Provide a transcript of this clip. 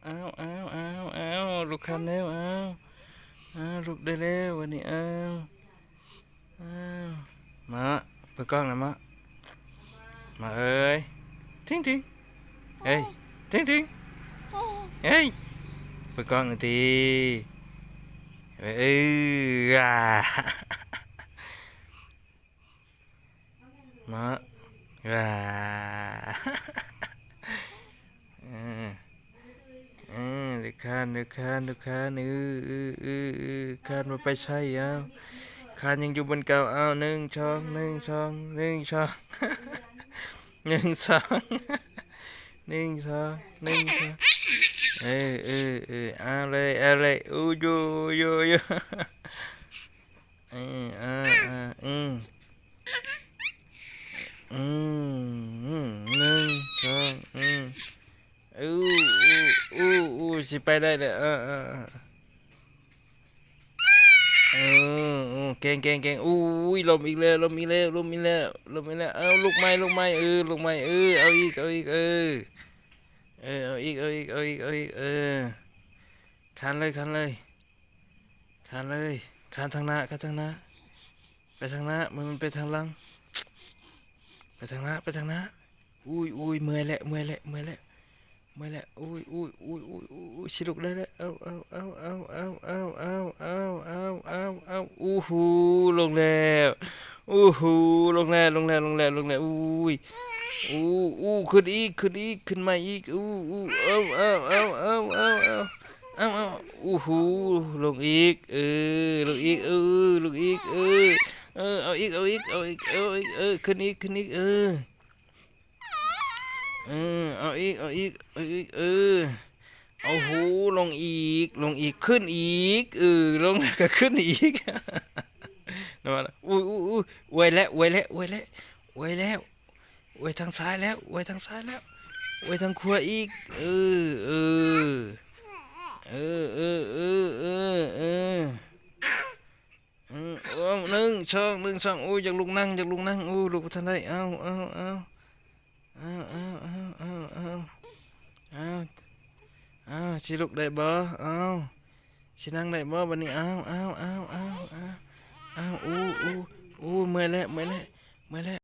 ອ້າວ ອ້າວ ອ້າວ ອ້າວ ລຸກຄານແລ້ວ ອ້າວ ອ້າວ ລຸກໄດ້ແລ້ວບັດນີ້ ອ້າວ ອ້າວ ມາ ເບິ່ງກ້ອງນະ ມາ ມາເອີຍ ທິງທິງ ເອີຍ ທິງທິງ ເອີຍ ເບິ່ງກ້ອງໜ່ອຍຕິ ເອີຍ ອາ. ມາ ອາ ເອີ ເອີ ເດີກຄານ ເດີກຄານ ເດີກຄານ ເອີ ເອີ ເອີ ເອີ ຄານບໍ່ໄປໃສ ເອົ້າ ຄານຍັງຢູ່ບ່ອນເກົ່າ ເອົ້າ ໜຶ່ງ ສອງ ໜຶ່ງ ສອງ ໜຶ່ງ ສອງ ໜຶ່ງ ສອງ ໜຶ່ງ ສອງ ໜຶ່ງ ສອງ ເອີ ເອີ ເອີ ເອົາເລີຍ ເອົາເລີຍ ອູ ຢູ່ ຢູ່ ຢູ່. ເອີ ເອີ ເອີ ອືມ ອືມ ໜຶ່ງ ສອງ ອືມ ອູ ອູ ອູ ອູ ຊິໄປໄດ້ແລ້ວ ເອີ ເອີ ເອີ ເອີ ເກັ່ງ ເກັ່ງ ເກັ່ງ ອູ້ຍ ລົ້ມອີກແລ້ວ ລົ້ມອີກແລ້ວ ລົ້ມອີກແລ້ວ ລົ້ມອີກແລ້ວ ເອົາ ລຸກໃໝ່ ລຸກໃໝ່ ເອີ ລຸກໃໝ່ ເອີ ເອົາອີກ ເອົາອີກ ເອີ ເອີ ເອົາອີກ ເອົາອີກ ເອົາອີກ ເອົາອີກ ເອີ ຄານເລີຍ ຄານເລີຍ. ຄານເລີຍ ຄານທາງໜ້າ ຄານທາງໜ້າ ໄປທາງໜ້າ ມັນ ມັນໄປທາງຫຼັງ ໄປທາງໜ້າ ໄປທາງໜ້າ ອຸ້ຍ ອຸ້ຍ ເມື່ອຍແລ້ວ ເມື່ອຍແລ້ວ ເມື່ອຍແລ້ວ ເມື່ອຍແລ້ວ ອຸ້ຍ ອຸ້ຍ ອຸ້ຍ ອຸ້ຍ ອຸ້ຍ ຊິລຸກໄດ້ແລ້ວ ເອົາ ເອົາ ອູ້ຫູ ລົງແລ້ວ ອູ້ຫູ ລົງແລ້ວ ລົງແລ້ວ ລົງແລ້ວ ລົງແລ້ວ ອຸ້ຍ ອູ້ ອູ້ ຂຶ້ນອີກ ຂຶ້ນອີກ ຂຶ້ນໃໝ່ອີກ ອູ້ ອູ້ ເອົາ ເອົາ ອູ້ຫູ ລົງອີກ ເອີ ລົງອີກ ເອີ ລົງອີກ ເອີ ເອີ ເອົາອີກ ເອົາອີກ ເອົາອີກ ເອົາອີກ ເອີ ຂຶ້ນອີກ ຂຶ້ນອີກ ເອີ ເອີ ເອົາອີກ ເອົາອີກ ເອົາອີກ ເອີ ເອົາຫູ ລົງອີກ ລົງອີກ ຂຶ້ນອີກ ເອີ ລົງແລ້ວກໍຂຶ້ນອີກ ນັ້ນວ່າ ອຸ້ຍ ອຸ້ຍ ອຸ້ຍ ອວຍແລ້ວ ອວຍແລ້ວ ອວຍແລ້ວ ອວຍແລ້ວ ອວຍທາງຊ້າຍແລ້ວ ອວຍທາງຊ້າຍແລ້ວ ອວຍທາງຂວາອີກ ເອີ ເອີ ເອີ ເອີ ເອີ ເອີ ເອີ ອືມ ເອົາ ໜຶ່ງ ສອງ ໜຶ່ງ ສອງ ໂອ້ຍ ຢາກລຸກນັ່ງ ຢາກລຸກນັ່ງ ໂອ້ ລຸກບໍ່ທັນໄດ້ ເອົາ ເອົາ ເອົາ ເອົາ ເອົາ ເອົາ ເອົາ ເອົາ ເອົາ ເອົາ ເອົາ ຊິລຸກໄດ້ບໍ່? ເອົາ ຊິນັ່ງໄດ້ບໍ່ບັດນີ້? ເອົາ ເອົາ ເອົາ ເອົາ ເອົາ ເອົາ ອູ້ ອູ້ ອູ້ ເມື່ອຍແລ້ວ ເມື່ອຍແລ້ວ ເມື່ອຍແລ້ວ.